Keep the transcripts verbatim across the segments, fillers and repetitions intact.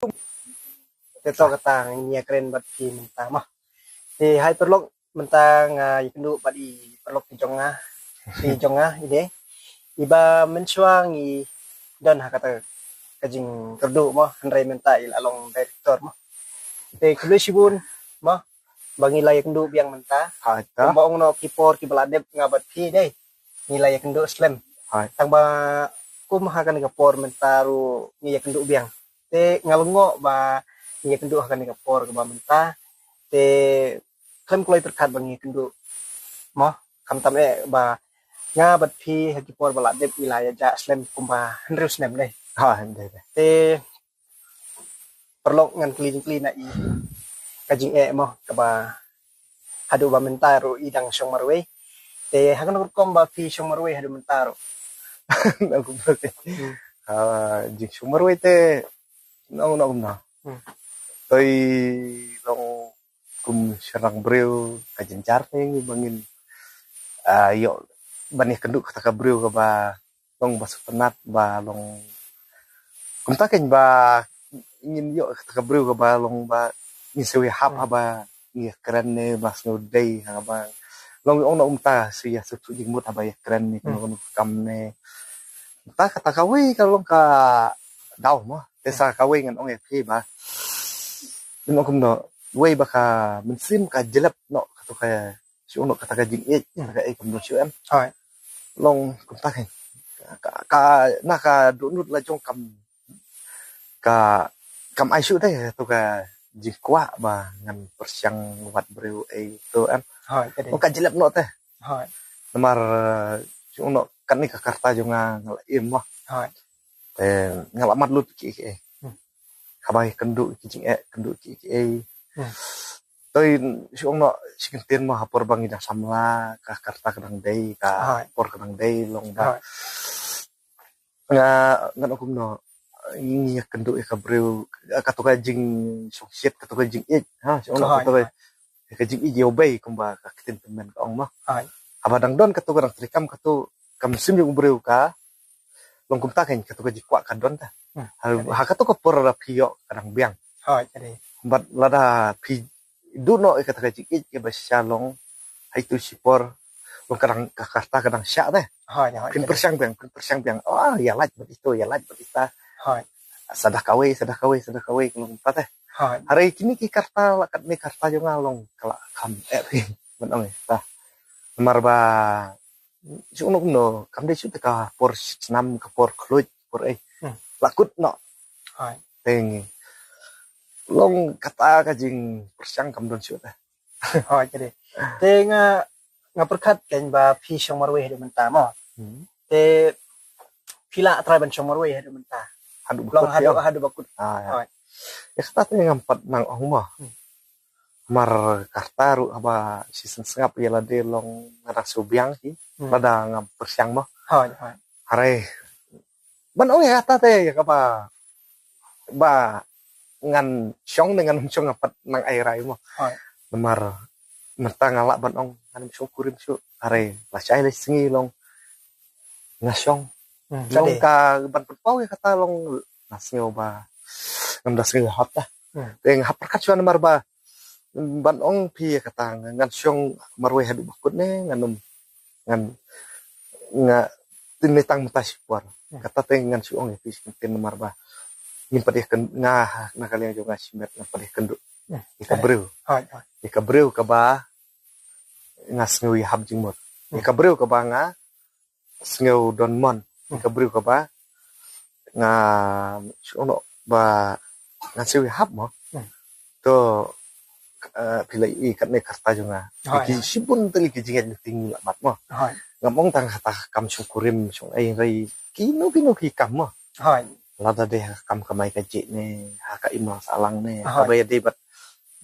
Te to kata ngi ïa kren bad phi mynta mo. Te hai paralok mynta nga ïa kynduh bad i paralok ki jong nga. Ki jong nga i dei. Iba mynshuwa ngi don ha kata ka jingkyrduh mo, hynrei mynta i la long director mo. Te khublei shibun mo ba ngi la ïa kynduh biang mynta. Hai ta. Kumba ong noh ki por kiba la dep nga bad phi dei. Ngi la ïa kynduh slem. Hai. Tang ba kum ha kane ka por mynta ruh ngi ïa kynduh biang. Te nga la ngoh ba ngi ïa kynduh ha kane ka por kaba mynta. Te khlem kloi pyrkhat ba ngi ïa kynduh mo, khamtam eh ba nga bad phi ha ki por ba la dep ngi la ïa jah slem kumba hynriew snem dei. Ha, hynriew dei. Te paralok ngan kylli jingkylli na i ka jingeh mo kaba haduh ba mynta ruh i dang shong marwei. Te ha kano ka rukom ba phi shong marwei haduh mynta ruh? Nang kumno te. Hmm. Ah, jingshong marwei te nang nang kumno. Hmm. Toi long kum shynrang briew ka jynjar te ngi ba ngin, ah, ïoh ban ïa kynduh kata ka briew kaba long ba sngewtynnat ba long kumta keiñ ba ngin ïoh kata ka briew kaba long ba ngin sngewhap. Hmm. Haba ngi ïa kren ne ba sngewdei haba long ong na umta shu ïa shu jingmut haba ïa kren ne. Hmm. Kano kano ka kam ne. Kumta kata kawei ka long ka daw mo. Te sa kawei ngan ong ïa phi ba ngan ong kumno wei ba ka mynsiem ka jlep noh kata ka shu ong noh kata ka jingïeit kata ka ei kumno shu em. Hai. Long kumta keiñ ka, ka na ka dohnud la jong kam ka kam ai shu dei to ka jingkwah ba ngan pyrshang wat briew ei to em. Hai, ka dei. Long ka jlep noh te. Hai. Namar shu ong noh kane ka karta jong nga nga la im mo. Hai. Te nga la mad lut ki ki ei. Hmm. Haba ïa kynduh ki jingeh kynduh ki ki ei. Hmm. Toi shu ong noh shi kyntien mo ha por ba ngi dang samla ka karta ka dang dei ka. Hai. Por ka dang dei long ba. Hai. Nga ngan ong kumno ngi ïa kynduh ïa ka briew kato ka jingshongshit kato ka jingïeit ha shu ong noh. Hai, kato ka hai. Ka jingïeit ïa u bei kumba ka ktien tymmen ka ong mo. Hai. Haba dang don kato ka dang treikam kato ka mynsiem jong u briew ka long kumta keiñ kato ka jingkwah ka don ta. Hmm. Ha, ha kato ka por la phi ïoh ka dang biang. Hai, ka dei. Bad lada phi duh noh ïa kata ka jingïeit kaba sha long ha itu shipor long ka dang ka karta ka dang shah te. Hai, hai, phin pyrshang biang, phin pyrshang biang. Oh, ïa lait bad ito, ïa lait bad ita. Hai. Sa da kawei, sa da kawei, sa da kawei ka long kumta te. Hai. Hynrei kine ki karta la katne karta jong nga long ka la kham eh phi ban ong ïa ta. Namar ba shu ong noh kumno kam dei shu te ka por snam ka por khluit por ei. Hmm. La kut noh. Hai. Te ngi long kata ka jingpyrshang kam don shu te. Hai, ka dei. Te nga nga pyrkhat keiñ ba phi shong marwei haduh mynta mo. Hmm. Te phi la trai ban shong marwei haduh mynta. Haduh ba kut. Long haduh, haduh ba kut. Ah, ïa. Hai. Ïa kata te ngam pat nang ong mo. Hmm. Mar karta ruh haba shisien sngap ïa lade long nga dang shu biang hi. Hmm. Lada ngam pyrshang mo. Hai, hai. Hynrei ban ong ïa kata te ïa kaba ba ngan shong ne ngan ym shong nga pat nang ai rai mo. Hai. Namar mynta nga lah ban ong ngan ym shong kurim shuh. Hynrei lashai lashisngi long nga shong. Hmm, long ka ban pynpaw ïa kata long nga sngew ba ngam da sngew hap ta. Hmm. Te nga hap pyrkhat shuwa namar ba ban ong phi ïa kata ngan shong marwei haduh ba kut ne ngan ym ngan nga tin ne tang mynta shi por. Hmm. Kata te ngan shu ong ïa phi shi kyntien namar ba ngim pat ïa kyn nga na ka liang jong nga shimet ngam pat ïa kynduh. Hmm. Ïa ka briew. Hai, hai. Ïa ka briew kaba nga sngew ïahap jingmut. Hmm. Ïa ka briew kaba nga sngew don mon. Hmm. Ïa ka briew kaba nga shu ong noh ba nga sngew ïahap mo. Hmm. To, eh, phi la i katne karta jong nga. Hai, ki hai. Shibun tylli ki jingïaid meeting la mat mo. Hai. Ngam ong tang ha kata ka kam shongkurim shong ei hynrei kino kino ki kam mo. Hai. Lada dei ha ka kam kamai kajih ne ha ka imlang sahlang ne. Hai. Kaba ïadei bad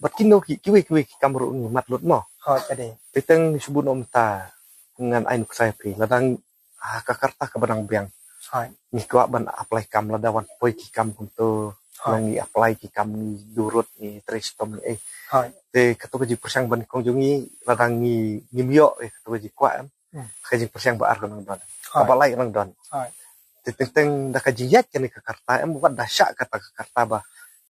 bad kino ki kiwei kiwei ki kam ruh ngi mad lut mo. Hai, ka dei. Te tang shibun ym ta ngan ai nuksa ïa phi lada ha ka karta kaba dang biang. Hai. Ngi kwah ban apply kam lada wan poi ki kam kumto. Hai. Long ngi apply ki kam ngi durut ngi trei shitom ngi ei. Hai. Te kato ka jingpyrshang ba nyngkong jong ngi lada ngi ngim ïoh ïa kato ka jingkwah em. Hmm. Ka jingpyrshang ba ar ka nang don. Hai. Kaba lai ka nang don. Hai. Te teng teng da ka jingïaid kane ka karta em wat da shah kata ka karta ba